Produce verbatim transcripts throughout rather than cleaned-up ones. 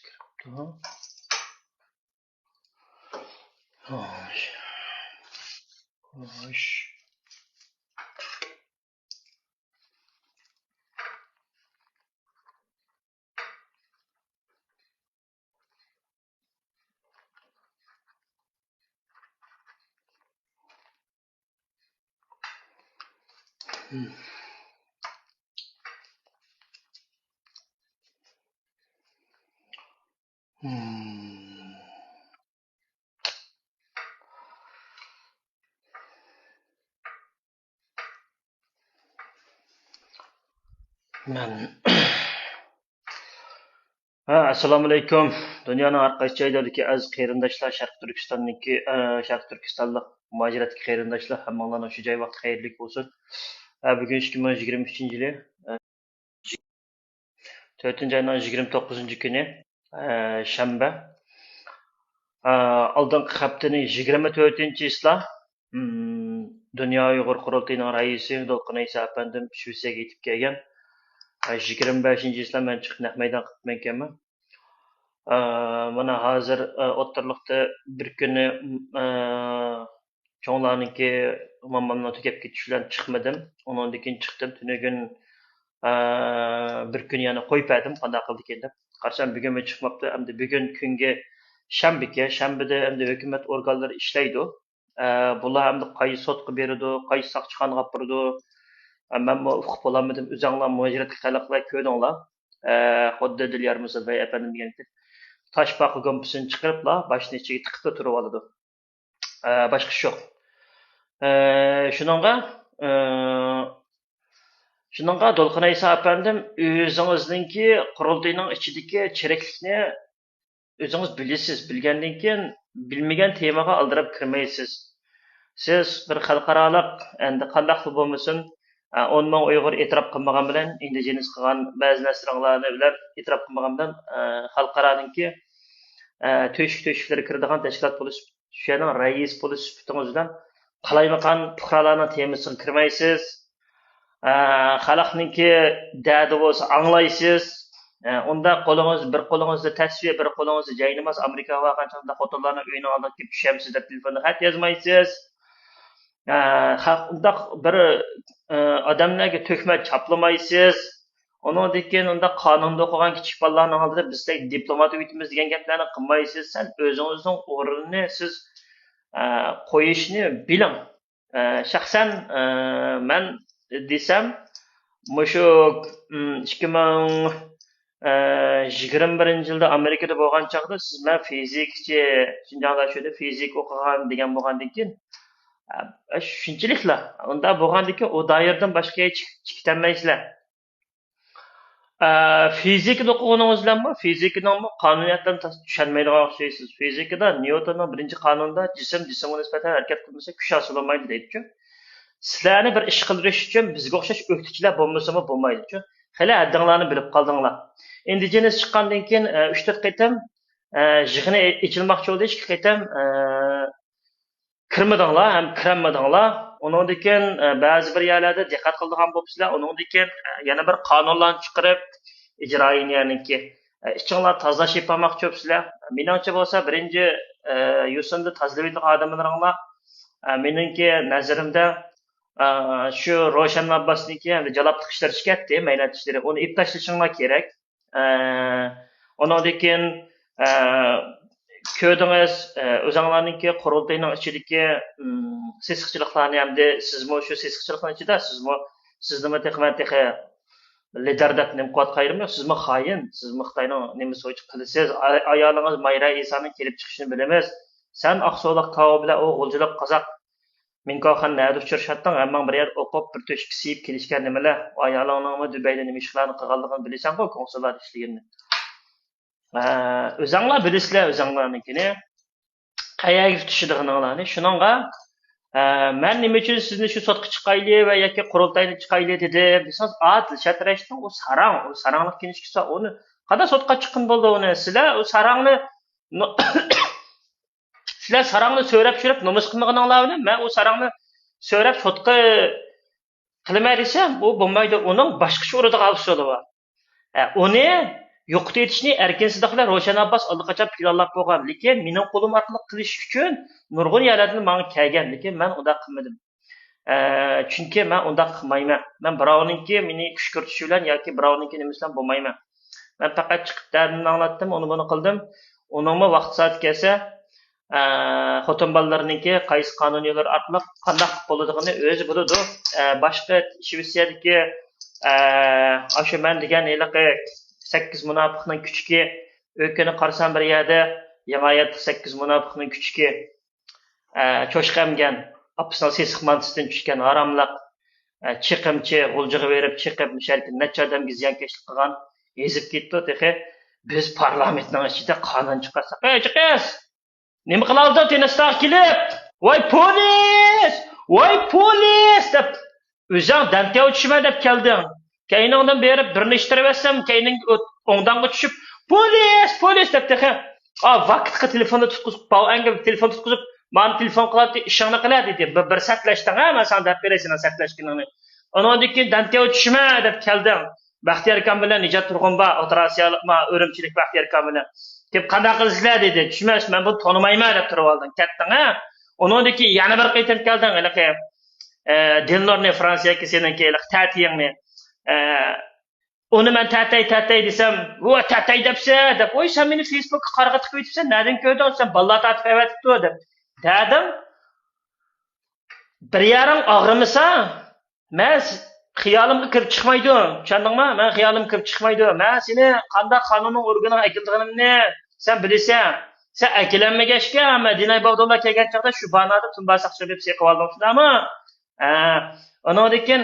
كىرىپتۇ. خوش. خوش. مەن ھە، ئەسسالامۇئەلەيكۇم. دۇنيانىڭ ھەر قايسى جايلىرىدىكى ئەزىز قېرىنداشلار، شەرقىي تۈركىستاندىكى، ئە، شەرقىي تۈركىستانلىق مۇھاجىرەتتىكى قېرىنداشلار، ھەممىڭلارنىڭ شۇ جاي ۋاقتى خەيرلىك بولسۇن. ئە، بۈگۈن ئىككى مىڭ يىگىرمە ئۈچىنچى يىلى، ئە، تۆتىنچى ئاينىڭ يىگىرمە توققۇزىنچى كۈنى، ئە، شەنبە. ئە، ئالدىنقى ھەپتىنىڭ يىگىرمە تۆتىنچى چىسلا، ئىم، دۇنيا ئۇيغۇر قۇرۇلتىيىنىڭ رەئىسى دولقۇن ئەيسا ئەپەندىم شىۋېتسىيەگە يېتىپ كەلگەن. ئە، يىگىرمە بەشىنچى چىسلا مەن چىقىپ نەق مەيدان قىلىپ مەنكەنمەن. ئە، مانا ھازىر، ئە، ئوتتۇرىلىقتا بىر كۈنى، ئە، چوڭلارنىڭكى، مومامنىڭ تۈگەپ كېتىشى بىلەن چىقمىدىم. ئۇنىڭدىن كېيىن چىقتىم. تۈنۈگۈن، ئە، بىر كۈن يەنە قويۇپ بەردىم، قانداق قىلىدىكىن دەپ. قارىسام، بۈگۈنمۇ چىقماپتۇ. ئەمدى بۈگۈن كۈنگە شەنبىكەن، شەنبىدە ئەمدى ھۆكۈمەت ئورگانلىرى ئىشلەيدۇ. ئە، بۇلار ئەمدى قايسى سوتقا بېرىدۇ، قايسى ساقچىخانىغا ئاپىرىدۇ. ئە، مەنمۇ ئۇقۇپ بولالمىدىم. ئۆزۈڭلار مۇھاجىرەتكە خەلقلەر كۆردۈڭلار. ئە، خۇددى دىليار مۇسابەي ئەپەندىم دېگەندەك تاشپاقا گۇمپىسىنى چىقىرىپلا باشنى ئىچىگە تىقىپلا تۇرۇۋالىدۇ. ئە، باشقا ئىش يوق. ئە، شۇنىڭغا، ئە، شۇنىڭغا دولقۇن ئەيسا ئەپەندىم، ئۆزىڭىزنىڭكى قۇرۇلتىيىنىڭ ئىچىدىكى چىرىكلىكنى ئۆزىڭىز بىلىسىز، بىلگەندىن كېيىن بىلمىگەن تېمىغا ئالدىراپ كىرمەيسىز. سىز بىر خەلقئارالىق، ئەندى قانداقلا بولمىسۇن، ئە، ئون مىڭ ئۇيغۇر ئېتىراپ قىلمىغان بىلەن، ئىندىجېنىس قىلغان بەزى نەرسىلەرنى بىلەن ئېتىراپ قىلمىغان بىلەن، ئە، خەلقئارانىڭكى، ئە، تۆشۈك تۆشۈكلىرىگە كىرىدىغان تەشكىلات بولۇش، شۇ يەرنىڭ رەئىسى بولۇش سۈپىتىڭىز بىلەن قالايمىقان پۇقرالارنىڭ تېمىسىغا كىرمەيسىز. ئە، خەلقنىڭكى دەردى بولسا ئاڭلايسىز. ئە، ئۇنداق قولىڭىز، بىر قولىڭىزدا تەسۋى، بىر قولىڭىزدا جايناماز، ئامېرىكىغا بارغان چاغدا خوتۇنلارنىڭ ئۆيىنىڭ ئالدىغا كېلىپ چۈشەمسىز دەپ تېلېفوندا خەت يازمايسىز. ئە، خەق-، ئۇنداق بىر، ئە، ئادەملەرگە تۆھمەت چاپلىمايسىز. ئۇنىڭدىن كېيىن ئۇنداق قانۇندا ئوقۇغان كىچىك بالىلارنىڭ ئالدىدا بىز دەك دىپلومات ئۆگىتىمىز دېگەن گەپلەرنى قىلمايسىز. سەن ئۆزىڭىزنىڭ ئورنىنى سىز، ئە، قويۇشنى بىلىڭ. ئە، شەخسەن، ئە، مەن دېسەم، مۇشۇ، ئىم، ئىككى مىڭ، ئە، يىگىرمە بىرىنچى يىلدا ئامېرىكىدا بولغان چاغدا سىز مەن فىزىكچى، شىنجاڭدا شۇ يەردە فىزىكا ئوقۇغان دېگەن بولغاندىن كېيىن، ئە، شۇنچىلىكلا. ئۇنداق بولغاندىن كېيىن ئۇ دائىرىدىن باشقا ھېچ چىقىپ كېتەلمەيسىلەر. ئە، فىزىكىدا ئوقۇغىنىڭىز بىلەنمۇ، فىزىكىنىڭمۇ قانۇنىيەتلىرىنى تاس-، چۈشەنمەيدىغان ئوخشايسىز. فىزىكىدا نيۇتوننىڭ بىرىنچى قانۇنىدا جىسىم جىسىمغا نىسبەتەن ھەرىكەت قىلمىسا، كۈچ ھاسىل بولمايدۇ دەيدىچۇ. سىلەرنى بىر ئىش قىلدۇرۇش ئۈچۈن بىزگە ئوخشاش ئۆكتىچىلەر بولمىسىمۇ بولمايدۇچۇ. خېلى ھەددىڭلارنى بىلىپ قالدىڭلار. ئىندىجېنىس چىققاندىن كېيىن، ئە، ئۈچ تۆت قېتىم، ئە، يىغىنى ئېچىلماقچى بولدى، ئىككى قېتىم، ئە، كىرمىدىڭلار ھەم كىرەلمىدىڭلار. ئۇنىڭدىن كېيىن، ئە، بەزى بىر يەرلەردە دىققەت قىلىدىغان بوپسىلەر. ئۇنىڭدىن كېيىن، ئە، يەنە بىر قانۇنلارنى چىقىرىپ، ئىجرائىيىنىڭكى، ئە، ئىچىڭلار تازىلاش يېپالماقچى بوپسىلەر. مېنىڭچە بولسا، بىرىنچى، ئە، يوسۇندا تازىلىۋېتىدىغان ئادەملىرىڭلار، ئە، مېنىڭكى نەزىرىمدە، ئە، شۇ روشەن ئابباسنىڭكى ھەمدە جالاپلىق ئىشلىرى چىقەتتى، مەينەت ئىشلىرى. ئۇنى ئېلىپ تاشلىشىڭلار كېرەك. ئە، ئۇنىڭدىن كېيىن، ئە، كۆردىڭىز، ئە، ئۆزۈڭلارنىڭكى قۇرۇلتىينىڭ ئىچىدىكى، ئىم، سېسىقچىلىقلارنى، ئەمدى سىزمۇ شۇ سېسىقچىلىقنىڭ ئىچىدە، سىزمۇ، سىزنىمۇ تېخى مەن تېخى لىدەر دەپ نېمە قىلىۋاتقان يېرىم يوق. سىزمۇ خائىن، سىزمۇ خىتاينىڭ نېمىسى بويىچە قىلىسىز. ئا-، ئايالىڭىز مايرا ئىسانىڭ كېلىپ چىقىشىنى بىلىمىز. سەن ئاقسۇلۇق تاۋۇ بىلەن ئۇ غۇلجىلىق قازاق مىنكاخان نەدە ئۇچرىشاتتىڭ؟ ھەممىڭ بىر يەردە ئوقۇپ، بىر تۆشۈككە سىيىپ كېلىشكەن نېمىلەر؟ ئايالىڭنىڭمۇ دۇبەيدە نېمە ئىشلارنى قىلغانلىقىنى بىلىسەنغۇ، كونسۇللاردا ئىشلىگىنىنى. ئە، ئۆزەڭلار بىلىسىلەر ئۆزەڭلارنىڭكىنى. قەيەرگە تۇتىشىدىغىنىڭلارنى. شۇنىڭغا، ئە، مەن نېمە ئۈچۈن سىزنى شۇ سوتقا چىقايلى ۋە ياكى قۇرۇلتاينى چىقايلى دېدىم دېسىڭىز، ئا، دىلشات رەشىتنىڭ ئۇ ساراڭ، ئۇ ساراڭلىق كىنىشكىسى، ئۇنى قانداق سوتقا چىققىلى بولىدۇ ئۇنى؟ سىلەر ئۇ ساراڭنى، نو-، سىلەر ساراڭنى سۆرەپ چۈشۈرۈپ نومۇس قىلمىغىنىڭلار بىلەن مەن ئۇ ساراڭنى سۆرەپ سوتقا قىلىمەن دېسەم، ئۇ بولمايدۇ. ئۇنىڭ باشقىچە ئۇرىدىغان ئۇسۇلى بار. ئە، ئۇنى يوقىتىۋېتىشنى ئەركىن سىدىق بىلەن روشەن ئابباس ئاللىقاچان پىلانلاپ بولغان، لېكىن مېنىڭ قولۇم ئارقىلىق قىلىش ئۈچۈن نۇرغۇن يەرلەردىن ماڭا كەلگەن، لېكىن مەن ئۇنداق قىلمىدىم. ئە، چۈنكى مەن ئۇنداق قىلمايمەن. مەن بىراۋنىڭكى مېنى كۈشكۈرتۈشى بىلەن ياكى بىراۋنىڭكى نېمىسى بىلەن بولمايمەن. مەن پەقەت چىقىپ دەردىمنى ئاڭلاتتىم، ئۇنى بۇنى قىلدىم. ئۇنىڭمۇ ۋاقتى سائىتى كەلسە، ئە، خوتۇن بالىلىرىنىڭكى قايسى قانۇن يوللىرى ئارقىلىق قانداق قىلىپ بولىدىغىنى ئۆزى بىلىدۇ. ئە، باشقا شىۋېتسىيەدىكى، ئە، ئاشۇ مەن دېگەن ھېلىقى سەككىز مۇناپىقنىڭ كۈچۈكى، ئۆكۈنۈپ قارىسام بىر يەردە يېڭى ھاياتلىق سەككىز مۇناپىقنىڭ كۈچۈكى، ئە، چوشقا ئەمگەن، ئاپىسىنىڭ سېسىق مانتىسىدىن چۈشكەن ھاراملىق، ئە، چېقىمچى، غۇلجىغا بېرىپ چېقىپ، مۇشۇ يەردىكى نەچچە ئادەمگە زىيانكەشلىك قىلغان، ئېزىپ كېتىپتۇ تېخى. بىز پارلامېنتنىڭ ئىچىدە قانۇن چىقارساق، ئەي، چىقىس! نېمە قىلاۋاتىدۇ تىنىستاغا كېلىپ؟ ۋاي پولىس! ۋاي پولىس! دەپ ئۆزۈڭ دەنتەۋ چۈشىمە دەپ كەلدىڭ. كەينىڭدىن بېرىپ بىرنى ئىتتىرىۋەتسەم، كەينىڭ ئوڭداڭغا چۈشۈپ، پولىس! پولىس! دەپ تېخى، ئا، ۋاكىتقا تېلېفوننى تۇتقۇزۇپ، باۋئەنگە تېلېفون تۇتقۇزۇپ، مانا تېلېفون قىلاتتى، ئىشىڭنى قىلە دېدى. بىر، بىر سەتلەشتىڭ ھە، مەن ساڭا دەپ بېرەي سېنىڭ سەتلەشكىنىڭنى. ئۇنىڭدىن كېيىن دەنتەۋ چۈشىمە دەپ كەلدىڭ. بەختىيار ئاكام بىلەن نىجات تۇرغۇن بار، ئوتتۇرا ئاسىيالىق، ما، ئۈرۈمچىلىك بەختىيار ئاكام بىلەن. كېلىپ، «قانداق قىلىسىلەر؟» دېدى. «چۈشمەس، مەن بۇنى تونۇمايمەن» دەپ تۇرۇۋالدىڭ. كەتتىڭ ھە. ئۇنىڭدىن كېيىن يەنە بىر قېتىم كەلدىڭ، ھېلىقى، ئە، دىلنۇرنى، فرانسىيەدىكى سېنىڭكى ھېلىقى تەتىيىڭنى. ئە، ئۇنى مەن تەتەي، تەتەي دېسەم، «ۋو، تەتەي دەپسە» دەپ، «ۋوي، سەن مېنى فېيسبۇكقا قارىغا تىقىۋېتىپسەن، نەدىن كۆردۈڭ؟ سەن بالىلار تارتىپ ئەۋەتىپتۇ» دەپ دەدىڭ. بىر يەرىڭ ئاغرىمىسا، مەن س-، خىيالىمغا كىرىپ چىقمايدۇ، چۈشەندىڭمۇ؟ مەن خىيالىمغا كىرىپ چىقمايدۇ. مەن سېنى قانداق قانۇننىڭ ئورگىنىغا ئەكېلىدىغىنىمنى سەن بىلىسەن. سەن ئەكېلەلمىگەچكە، مەن دىناي باغدۇرلا كەلگەن چاغدا شۇ بانادا تۇنبا ساقچىغا بېرىپ سېقىۋالدىڭ، شۇنداقمۇ؟ ھە. ئۇنىڭدىن كېيىن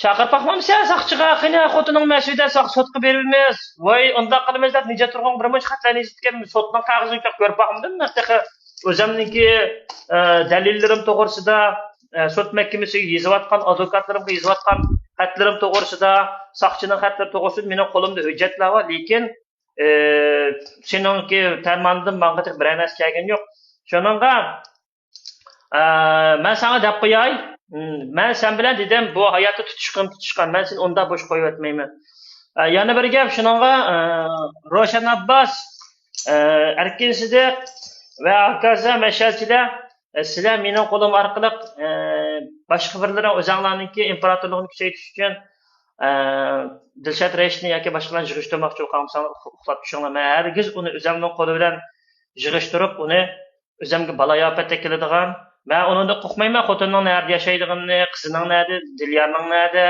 چاقىرىپ باقمامسەن ساقچىغا؟ قېنى خوتۇنۇڭ مەسۇدە ساق-، سوتقا بېرىمىز. ۋاي، ئۇنداق قىلىمىز دەپ نىجات تۇرغۇنغا بىر مۇنچە خەتلەرنى يېزىپتىكەن، سوتنىڭ قەغىزىنى چاق كۆرۈپ باقمىدىم. مەن تېخى ئۆزۈمنىڭكى، ئە، دەلىللىرىم توغرىسىدا، ئە، سوت مەھكىمىسىگە يېزىۋاتقان، ئادۋوكاتلىرىمغا يېزىۋاتقان خەتلىرىم توغرىسىدا، ساقچىنىڭ خەتلىرى توغرىسىدا مېنىڭ قولۇمدا ھۆججەتلەر بار، لېكىن، ئە، سېنىڭكى پەرماندىن ماڭا تېخى بىرەر نەرسە كەلگىنى يوق. شۇنىڭغا، ئە، مەن ساڭا دەپ قوياي، مەن سەن بىلەن دېدىم، بۇ ھاياتتا تۇتۇشقان، تۇتۇشقان، مەن سېنى ئۇنداق بوش قويۇۋەتمەيمەن. ئە، يەنە بىر گەپ، شۇنىڭغا، ئە، روشەن ئابباس، ئە، ئەركىن سىدىق ۋە ھاكازا مەشئەلچىلەر، ئە، سىلەر مېنىڭ قولۇم ئارقىلىق، ئە، باشقا بىرلىرى ئۆزەڭلارنىڭكى ئىمپېراتورلۇقىنى كۈچەيتىش ئۈچۈن، ئە، دىلشات رەئىسنى ياكى باشقىلارنى يىغىشتۇرماقچى بولغان بولساڭلار، ئۇخ-، ئۇخلاپ چۈشۈڭلار. مەن ھەرگىز ئۇنى ئۆزۈمنىڭ قولى بىلەن يىغىشتۇرۇپ، ئۇنى ئۆزۈمگە بالايىئاپەت ئەكېلىدىغان. مەن ئۇنىڭدىن قورقمايمەن، خوتۇننىڭ نەدە ياشايدىغىنىنى، قىزىنىڭ نەدە، دىليارنىڭ نەدە،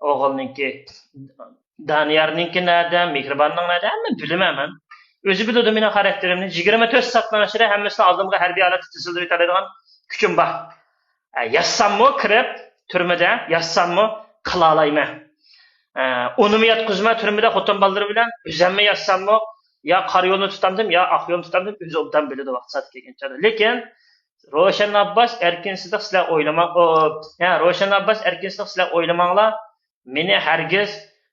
ئوغۇلنىڭكى، دانىيارنىڭكى نەدە، مېھرىباننىڭ نەدە، ھەممىنى بىلىمەن مەن. ئۆزى بىلىدۇ مېنىڭ خاراكتېرىمنى. يىگىرمە تۆت سائەتنىڭ ئىچىدە ھەممىسىنى ئالدىمغا ھەربىي ھالەتتە تىزىلدۇرۇۋېتەلەيدىغان كۈچۈم بار. ئە، ياتساممۇ كىرىپ، تۈرمىدە ياتساممۇ قىلالايمەن. ئە، ئۇنىمۇ ياتقۇزىمەن تۈرمىدە خوتۇن بالىلىرى بىلەن، ئۆزۈممۇ ياتساممۇ، يا قارا يولنى تۇتامدىم، يا ئاق يولنى تۇتامدىم، ئۆزى ئوبدان بىلىدۇ ۋاقتى سائىتى كەلگەن چاغدا. لېكىن روشەن ئابباس، ئەركىن سىدىق سىلەر ئويلىماڭ، ئو، ھە، روشەن ئابباس، ئەركىن سىدىق سىلەر ئويلىماڭلار. مېنى ھەرگىز،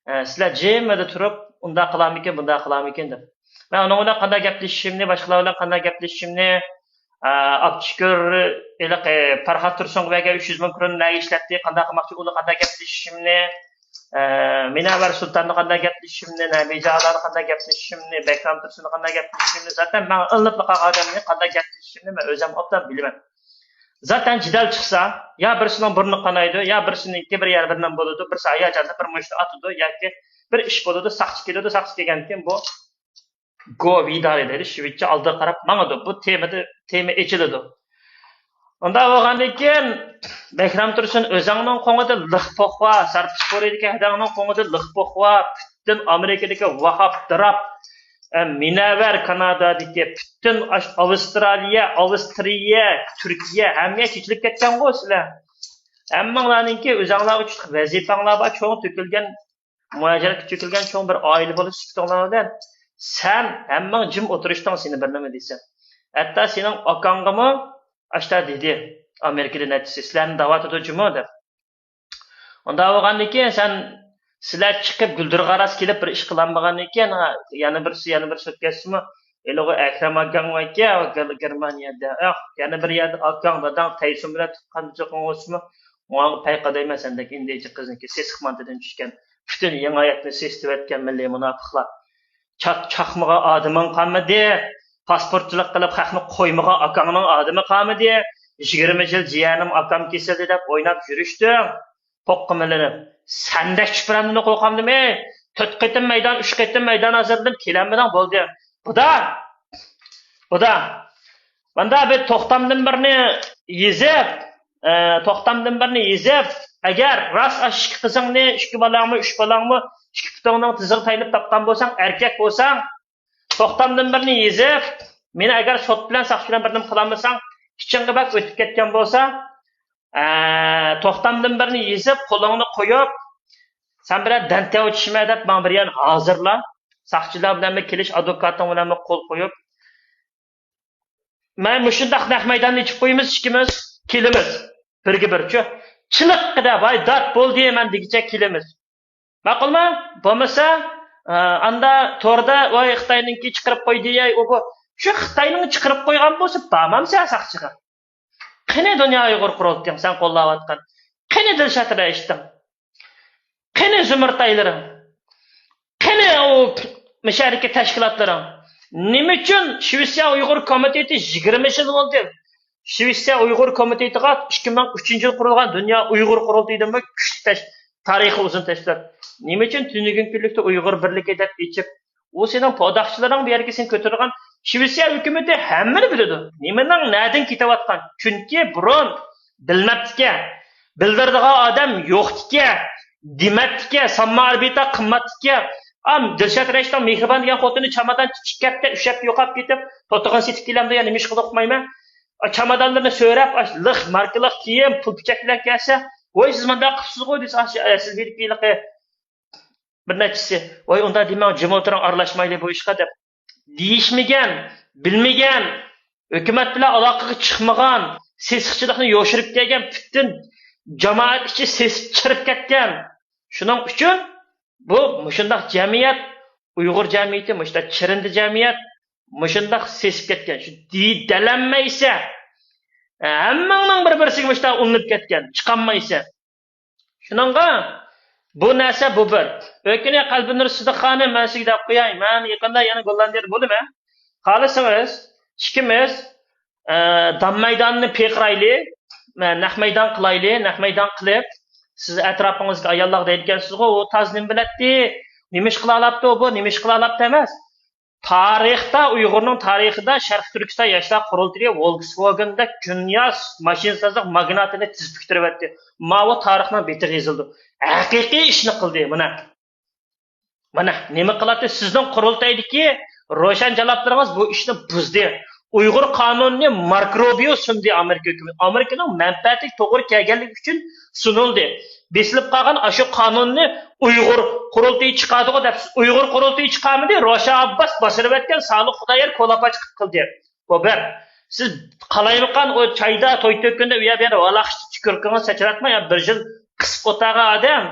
ئە، سىلەر جىممىدە تۇرۇپ، ئۇنداق قىلارمىكىن، بۇنداق قىلارمىكىن دەپ. مەن ئۇنىڭ بىلەن قانداق گەپلىشىشىمنى، باشقىلار بىلەن قانداق گەپلىشىشىمنى، ئە، ئابدۇشۈكۈر، ھېلىقى پەرھات تۇرسۇنغا بەرگەن ئۈچ يۈز مىڭ كرونىنى نەگە ئىشلەتتى، قانداق قىلماقچى، ئۇنى قانداق گەپلىشىشىمنى، ئە، مۇنەۋۋەر سۇلتاننى قانداق گەپلىشىشىمنى، نەبىجانلارنى قانداق گەپلىشىشىمنى، بەھرام تۇرسۇننى قانداق گەپلىشىشىمنى، زاتەن ماڭا ئىللىپلا قالغان ئادەمنى قانداق گەپلىشىشىمنى مەن ئۆزۈم ئوبدان بىلىمەن. زاتەن جېدەل چىقسا، يا بىرسىنىڭ بۇرنى قانايدۇ، يا بىرسىنىڭكى بىر يەر بىر نېمە بولىدۇ، بىرسى ھاياجاندا بىر مۇشت ئاتىدۇ ياكى بىر ئىش بولىدۇ، ساقچى كېلىدۇ، ساقچى كەلگەندىن كېيىن بۇ گو ۋىدارى دەيدۇ، شىۋېتچە ئالدىغا قاراپ ماڭىدۇ. بۇ تېمىدا، تېما ئېچىلىدۇ. ئۇنداق بولغاندىن كېيىن بەھرام تۇرسۇن، ئۆزۈڭنىڭ قوڭىدا لىخ پوخ بار، سارپىسپورىدىكى ھەدەڭنىڭ قوڭىدا لىخ پوخ بار، پۈتۈن ئامېرىكىدىكى ۋاھاپ دىراپ، ئە، مۇنەۋۋەر كانادادىكى پۈتۈن ئاش-، ئاۋسترالىيە، ئاۋسترىيە، تۈركىيە، ھەممىگە چېچىلىپ كەتكەنغۇ سىلەر. ھەممىڭلارنىڭكى ئۆزۈڭلارغا چۈشلۈك ۋەزىپەڭلار بار، چوڭ تۆكۈلگەن، مۇھاجىرەتكە چۆكۈلگەن چوڭ بىر ئائىلە بولۇش سۈپىتىڭلار بىلەن سەن ھەممىڭ جىم ئولتۇرۇشتۇڭ، سېنى بىر نېمە دېسە. ھەتتا سېنىڭ ئاكاڭغىمۇ ئاشتا دېدى، ئامېرىكىدىن نەچچىسى سىلەرنى دەۋاتىدۇ جۇمۇ دەپ. ئۇنداق بولغاندىن كېيىن سەن، سىلەر چىقىپ گۈلدۈرغا راست كېلىپ بىر ئىش قىلالمىغاندىن كېيىن، ھا، يەنە بىرسى، يەنە بىرسى ئۆتكەچسىمۇ، ھېلىغۇ ئەكرەم ئاكاڭ باركەن، گېر-، گېرمانىيەدە. ئاھ، يەنە بىر يەردە ئاكاڭ، داداڭ، تەيسۇن بىلەن تۇغقان جىقىڭ بولسىمۇ، ماڭا پەيقا دەيمەن سەندەك ئىندىيەچە قىزنىڭكى سېسىق مانتىدىن چۈشكەن. پۈتۈن يېڭى ھاياتنى سېسىتىۋەتكەن مىللىي مۇناپىقلار. چاق-، چاقمىغان ئادىمىڭ قالمىدى. پاسپورتچىلىق قىلىپ خەقنى قويمىغان ئاكاڭنىڭ ئادىمى قالمىدى. يىگىرمە يىل جىيەنىم ئاكام كېسىلدى دەپ ئويناپ يۈرۈشتۈڭ. توققا مىللىنىپ. سەندەك چۈپرەندىنى قورقامدىم، ئەي؟ تۆت قېتىم مەيدان، ئۈچ قېتىم مەيدان ھازىرلىدىم، كېلەلمىدىڭ، بولدى. بۇدا! بۇدا! ماندا بىر توختامدىن بىرنى يېزىپ، ئە، توختامدىن بىرنى يېزىپ، ئەگەر راست ئاشۇ ئىككى قىزىڭنى، ئىككى بالاڭمۇ، ئۈچ بالاڭمۇ، ئىككى پۇتۇڭنىڭ تىزىغا تايىنىپ تاپقان بولساڭ، ئەركەك بولساڭ، توختامدىن بىرنى يېزىپ، مېنى ئەگەر سوت بىلەن ساقچى بىلەن بىر نېمە قىلالمىساڭ، ئىچىڭگە بەك ئۆتۈپ كەتكەن بولسا، ئە، توختامدىن بىرنى يېزىپ، قولۇڭنى قويۇپ، سەن بىلەن دەنتەۋ چۈشىمەن دەپ ماڭا بىر يەرنى ھازىرلا. ساقچىلار بىلەنمۇ كېلىش، ئادۋوكاتىڭ بىلەنمۇ قول قويۇپ، مەن مۇشۇنداق نەق مەيداننى ئېچىپ قويىمىز، ئىككىمىز كېلىمىز. بىرگە بىرچۇ. چىلىققىدە، ۋاي دات بولدى مەن دېگۈچە كېلىمىز. ماقۇلمۇ؟ بولمىسا، ئاندا توردا، ۋاي خىتاينىڭكى چىقىرىپ قويدى، ياي ئۇ بۇ. شۇ خىتاينىڭ چىقىرىپ قويغان بولسا، بارمامسەن ساقچىغا؟ قېنى دۇنيا ئۇيغۇر قۇرۇلتىيىڭ سەن قوللاۋاتقان؟ قېنى دىلشات رەئىستىڭ؟ قېنى زۇمرىتايلىرىڭ؟ قېنى ئۇ مىشەدىكى تەشكىلاتلىرىڭ؟ نېمە ئۈچۈن شىۋېتسىيە ئۇيغۇر كومىتېتى يىگىرمە يىل بولدى؟ شىۋېتسىيە ئۇيغۇر كومىتېتىغا ئىككى مىڭ ئۈچىنچى يىل قۇرۇلغان دۇنيا ئۇيغۇر قۇرۇلتىيىدىنمۇ كۈچلۈك تەش-، تارىخى ئۇزۇن تەشكىلات. نېمە ئۈچۈن تۈنۈگۈنكى كۈنلۈكتە ئۇيغۇر بىرلىكى دەپ ئېچىپ، ئۇ سېنىڭ پوداقچىلىرىڭ بۇ يەرگە سېنى كۆتۈرىدىغان شىۋېتسىيە ھۆكۈمىتى ھەممىنى بىلىدۇ. نېمىنىڭ نەدىن كېتىۋاتقان؟ چۈنكى بۇرۇن بىلمەپتىكەن. بىلدۈرىدىغان ئادەم يوقتىكەن. دېمەپتىكەن. سانما ئاربىتا قىلماپتىكەن. ئام، دىلشات رەشىتنىڭ مېھرىبان دېگەن خوتۇنى چامادان ئىككى ھەپتە، ئۈچ ھەپتە يوقاپ كېتىپ، توتىغىنى سېتىپ كېلەمدۇ يا نېمە ئىش قىلىدۇ ئۇقمايمەن. چامادانلىرىنى سۆرەپ، ئاش-، لىق ماركىلىق كىيىم، پۇل پىچەك بىلەن كەلسە، ۋاي، سىز مۇنداق قىپسىزغۇ دېسە، ئاش-، سىز بېرىپ ھېلىقى بىر نەچچىسى، ۋاي، ئۇنداق دېمەڭ، جىم ئولتۇرۇڭ، ئارىلاشمايلى بۇ ئىشقا دەپ دېيىشمىگەن، بىلمىگەن، ھۆكۈمەت بىلەن ئالاقىگە چىقمىغان، سېسىقچىلىقنى يوشۇرۇپ كەلگەن پۈتۈن جامائەت ئىچى سېسىپ چىرىپ كەتكەن. شۇنىڭ ئۈچۈن بۇ مۇشۇنداق جەمئىيەت، ئۇيغۇر جەمئىيىتى، مۇشۇنداق چىرىندى جەمئىيەت، مۇشۇنداق سېسىپ كەتكەن. شۇ دېيەلەنمەيسە، ھەممەڭنىڭ بىر-بىرسىگە مۇشۇنداق ئۇلىنىپ كەتكەن، چىقالمايسە. شۇنىڭغا بۇ نەرسە بۇ بىر. ئۆكۈنە قەلبىنۇر سىدىق خانىم، مەن سىزگە دەپ قوياي، مەن يېقىندا يەنە گوللاندىيەدە بولىمەن. خالىسىڭىز، ئىككىمىز، ئە، دام مەيدانىنى پىرقىرايلى، مە-، نەق مەيدان قىلايلى، نەق مەيدان قىلىپ، سىز ئەتراپىڭىزدىكى ئاياللارغا دەيدىكەنسىزغۇ، ئۇ تاز نېمە بىلەتتى، نېمە ئىش قىلالاپتۇ، بۇ نېمە ئىش قىلالاپتۇ ئەمەس. تارىختا، ئۇيغۇرنىڭ تارىخىدا شەرقىي تۈركىستان ياشلار قۇرۇلتىيى ۋولكسۋاگېندەك دۇنيا ماشىنىسازلىق ماگناتىنى تىزىپ پۈكتۈرۈۋەتتى. ماۋۇ تارىخنىڭ بېتىگە يېزىلىدۇ. ھەقىقىي ئىشنى قىلدى، مانا. مانا، نېمە قىلاتتى؟ سىزنىڭ قۇرۇلتايدىكى روشەن جانابلىرىڭىز بۇ ئىشنى بۇزدى. ئۇيغۇر قانۇنىنى ماركو روبىيو سۇندى ئامېرىكا ھۆكۈمىتى. ئامېرىكىنىڭ مەنپەئەتىگە توغرا كەلگەنلىكى ئۈچۈن سۇنۇلدى. بېسىلىپ قالغان ئاشۇ قانۇننى ئۇيغۇر قۇرۇلتىيى چىقاردىغۇ دەپ، ئۇيغۇر قۇرۇلتىيى چىقارمىدى، روشەن ئابباس باسىلىۋەتكەن سالىھ خۇدايار كولاپاچ قىلىپ قىلدى. بۇ بىر. سىز قالايمىقان ئۇ چايدا، توي تۆككەندە ئۇ يەر بۇ يەردە ۋالاق تۈكۈرۈكىڭىز ساچراتماي، يا بىر يىل قىسىپ ئولتۇرغان ئادەم.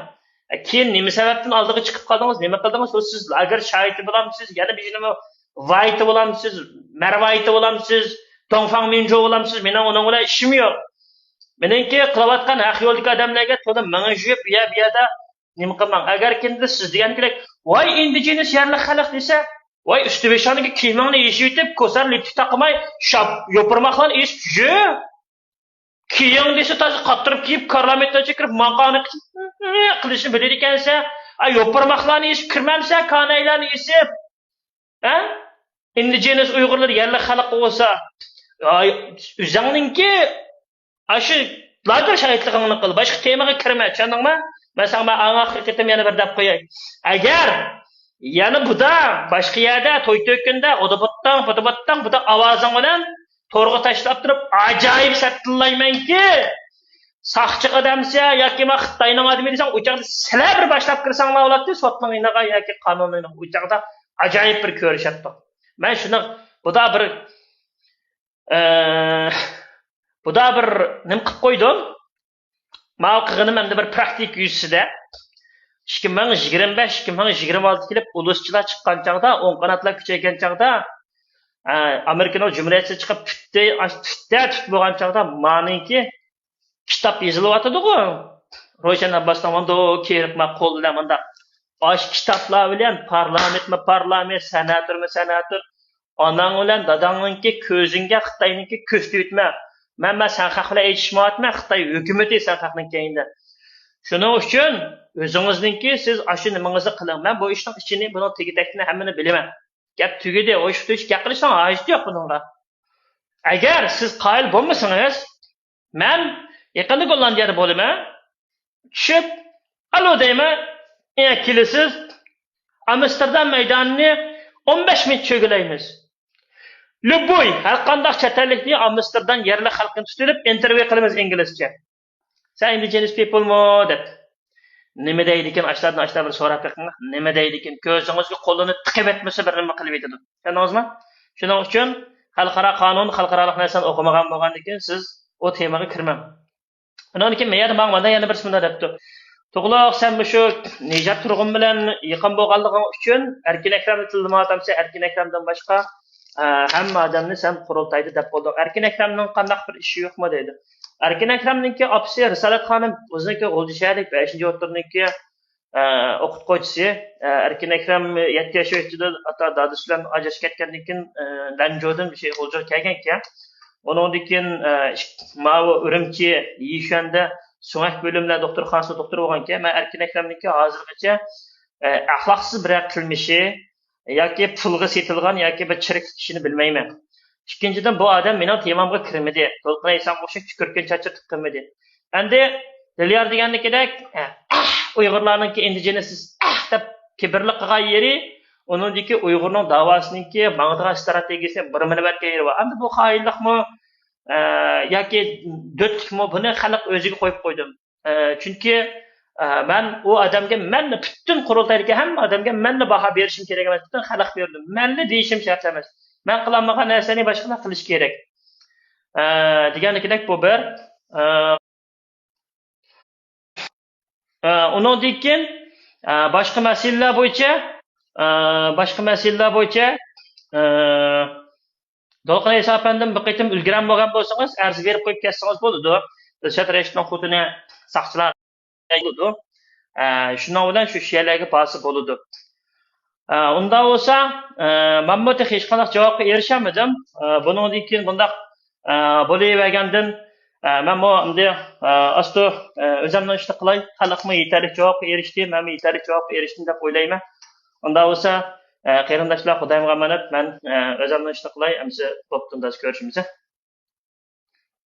كېيىن نېمە سەۋەبتىن ئالدىغا چىقىپ قالدىڭىز، نېمە قىلدىڭىز؟ ئۇ سىز لاگېر شاھىتى بولامسىز، يەنە بىر نېمە ۋايتى بولامسىز، مەرۋايتى بولامسىز، دۇڭفاڭ مىنجۇ بولامسىز؟ مېنىڭ ئۇنىڭ بىلەن ئىشىم يوق. مېنىڭكى قىلىۋاتقان ھەق يولدىكى ئادەملەرگە تولا مېڭە جۇيۇپ، يا بۇ يەردە نېمە قىلماڭ. ئەگەر كىمدە سىز دېگەن كېرەك، ۋاي ئىندىجېنس يەرلىك خەلق دېسە، ۋاي ئۈستى بېشىڭدىكى كىيىمىڭنى يېشىۋېتىپ، كوسار لىپتىك تاقىماي، شاپ، يوپۇرماقلارنى ئېسىپ يۈر. كىيىڭ دېسە تازا قاتتۇرۇپ كىيىپ، كارلامېتتا چېكىرىپ، ماڭقاڭنى قىلىشنى بىلىدىكەنسەن. ئا، يوپۇرماقلارنى ئېسىپ كىرمەمسەن، كانايلارنى ئېسىپ. ھە؟ ئىندىجېنس ئۇيغۇرلار يەرلىك خەلق بولسا، ئاي، ئۆزۈڭنىڭكى ئاشۇ لاگېر شاھىتلىقىڭنى قىل، باشقا تېمىغا كىرمە، چۈشەندىڭمۇ؟ مەن ساڭا مەن ئاڭا قېتىم يەنە بىر دەپ قوياي. ئەگەر يەنە بۇدا باشقا يەردە توي تۆككەندە غۇدا بۇتتاڭ، بۇدا بۇتتاڭ، بۇدا ئاۋازىڭ بىلەن تورغا تاشلاپ تۇرۇپ، ئاجايىپ سەپتىنلايمەنكى، ساقچىغا دەمسە ياكى ما خىتاينىڭ ئادىمى دېسەڭ، ئۇ چاغدا سىلەر بىر باشلاپ كىرسەڭلار بولاتتى سوتنىڭ يېنىغا ياكى قانۇننىڭ يېنىغا، ئۇ چاغدا ئاجايىپ بىر كۆرۈشەتتۇق. مەن شۇنىڭ، بۇدا بىر، ئە، بۇدا بىر نېمە قىلىپ قويدۇم؟ ماۋۇ قىلغىنىم ئەمدى بىر پراكتىكا يۈزىسىدە. ئىككى مىڭ يىگىرمە بەش، ئىككى مىڭ يىگىرمە ئالتە كېلىپ، ئۇلۇسچىلار چىققان چاغدا، ئوڭ قاناتلار كۈچەيگەن چاغدا، ئە، ئامېرىكىنىڭ جۇمھۇرىيەتچىسى چىقىپ تۈتتى، ئاش-، تۈتتە تۈت بولغان چاغدا مانىڭكى كىتاب يېزىلىۋاتىدىغۇ. روشەن ئابباسنىڭ مۇنداق كىرىپ، ما قول بىلەن مۇنداق ئاشۇ كىتابلار بىلەن پارلامېنتمۇ پارلامېنت، سېناتورمۇ سېناتور، ئاناڭ بىلەن داداڭنىڭكى كۆزۈڭگە خىتاينىڭكى كۆرسىتىۋېتىمەن. مەن، مەن سەن خەق بىلەن ئېچىشمايۋاتىمەن، خىتاي ھۆكۈمىتى سەن خەقنىڭ كەينىدە. شۇنىڭ ئۈچۈن ئۆزىڭىزنىڭكى سىز ئاشۇ نېمىڭىزنى قىلىڭ. مەن بۇ ئىشنىڭ ئىچىنى، بۇنىڭ تېگى-تەكتىنى ھەممىنى بىلىمەن. گەپ تۈگىدى. ئۇ ئىشتا ھېچ گەپ قىلىشنىڭ ھاجىتى يوق بۇنىڭغا. ئەگەر سىز قايىل بولمىسىڭىز، مەن يېقىندا گوللاندىيەدە بولىمەن. چۈشۈپ، ئالو دەيمەن، ئېڭەك كېلىسىز، ئامستېردام مەيدانىنى ئون بەش مىنۇت چۆگىلەيمىز. لوبۇي، ھەر قانداق چەت ئەللىكنى، ئامستېردام يەرلىك خەلقىنى تۇتۇۋېلىپ ئىنتېرۋيۇ قىلىمىز ئىنگلىزچە. سەن ئىندىجېنىس پىپلمۇ دەپ. نېمە دەيدىكىن، ئاشۇلاردىن ئاشۇلار بىر سوراپ بېقىڭ. نېمە دەيدىكىن، كۆزىڭىزگە قولىنى تىقىۋەتمىسە بىر نېمە قىلىۋېتىدۇ. چۈشەندىڭىزمۇ؟ شۇنىڭ ئۈچۈن خەلقئارا قانۇن، خەلقئارالىق نەرسىنى ئوقۇمىغان بولغاندىكىن سىز ئۇ تېمىغا كىرمەڭ. ئۇنىڭدىن كېيىن مەيەردە ماڭا مانا يەنە بىرسى مۇنداق دەپتۇ. تۇغلۇق، سەن مۇشۇ نىژات تۇرغۇن بىلەن يېقىن بولغانلىقىڭ ئۈچۈن ئەركىن ئەكرەمنى تىللىمايۋاتامسەن، ئەركىن ئەكرەمدىن باشقا، ئە، ھەممە ئادەمنى سەن قۇرۇلتايدا دەپ بولدۇڭ. ئەركىن ئەكرەمنىڭ قانداق بىر ئىشى يوقمۇ دەيدۇ. ئەركىن ئەكرەمنىڭكى ئاپىسى رىسالەت خانىم، ئۆزىنىڭكى غۇلجا شەھەرلىك بەشىنچى ئوتتۇرىنىڭكى، ئە، ئوقۇتقۇچىسى. ئە، ئەركىن ئەكرەم يەتتە ياش ۋاقتىدا ئاتا دادىسى بىلەن ئاجرىشىپ كەتكەندىن كېيىن، ئە، لەنجۇدىن بىر شەي غۇلجىغا كەلگەنكەن. ئۇنىڭدىن كېيىن، ئە، ئىك-، ماۋۇ ئۈرۈمچى يىشۈەندە سۆڭەك بۆلۈملەر دوختۇرخانىسىدا دوختۇر بولغانكەن. مەن ئەركىن ئەكرەمنىڭكى ھازىرغىچە، ئە، ئەخلاقسىز بىرەر قىلمىشى ياكى پۇلغا سېتىلغان ياكى بىر چىرىكلىك ئىشىنى بىلمەيمەن. ئىككىنچىدىن، بۇ ئادەم مېنىڭ تېمامغا كىرمىدى. دولقۇن ئەيسامغا ئوخشاش تۈكۈرۈككىنى چاچرىتىپ قىلمىدى. ئەمدى دىليار دېگەندىكىدەك، ئەھ، ئۇيغۇرلارنىڭكى ئىندىجېنىسىز، ئەھ، دەپ كىبىرلىق قىلغان يېرى، ئۇنىڭدىكى ئۇيغۇرنىڭ داۋاسىنىڭكى ماڭىدىغان ئىستراتېگىيىسىنى بۇرمىلىۋەتكەن يېرى بار. ئەمدى بۇ خائىنلىقمۇ، ئە، ياكى دۆتلۈكمۇ، بۇنى خەلق ئۆزىگە قويۇپ قويدۇم. ئە، چۈنكى، ئە، مەن ئۇ ئادەمگە، مەن پۈتۈن قۇرۇلتايدىكى ھەممە ئادەمگە مەنلا باھا بېرىشىم كېرەك ئەمەس، پۈتۈن خەلق بېرىدۇ. مەنلا دېيىشىم شەرت ئەمەس. مەن قىلالمىغان نەرسىنى باشقىلار قىلىشى كېرەك. ئە، دېگەندىكىدەك بۇ بىر. ئە، ئە، ئۇنىڭدىن كېيىن، ئە، باشقا مەسىلىلەر بويىچە، ئە، باشقا مەسىلىلەر بويىچە، ئە، دولقۇن ئەيسا ئەپەندىم، بىر قېتىم ئۈلگۈرەن بولغان بولسىڭىز، ئەرز بېرىپ قويۇپ كەتسىڭىز بولىدۇ. دىلشات رەشىتنىڭ خوتۇنى ساقچىلار بولىدۇ. ئە، شۇنىڭ بىلەن شۇ شىئەلەرگە بارسا بولىدۇ. ئە، ئۇنداق بولسا، ئە، مەنمۇ تېخى ھېچقانداق جاۋابقا ئېرىشەلمىدىم. ئە، بۇنىڭدىن كېيىن بۇنداق، ئە، بولۇۋەرگەندىن، ئە، مەنمۇ ئەمدى، ئە، ئاستا، ئە، ئۆزۈمنىڭ ئىشىنى قىلاي. خەلقمۇ يېتەرلىك جاۋابقا ئېرىشتى، مەنمۇ يېتەرلىك جاۋابقا ئېرىشتىم دەپ ئويلايمەن. ئۇنداق بولسا، ئە، قېرىنداشلار، خۇدايىمغا ئامانەت، مەن، ئە، ئۆزۈمنىڭ ئىشىنى قىلاي، ئەمسە بوپتۇ، ئۇنداق كۆرۈشىمىز.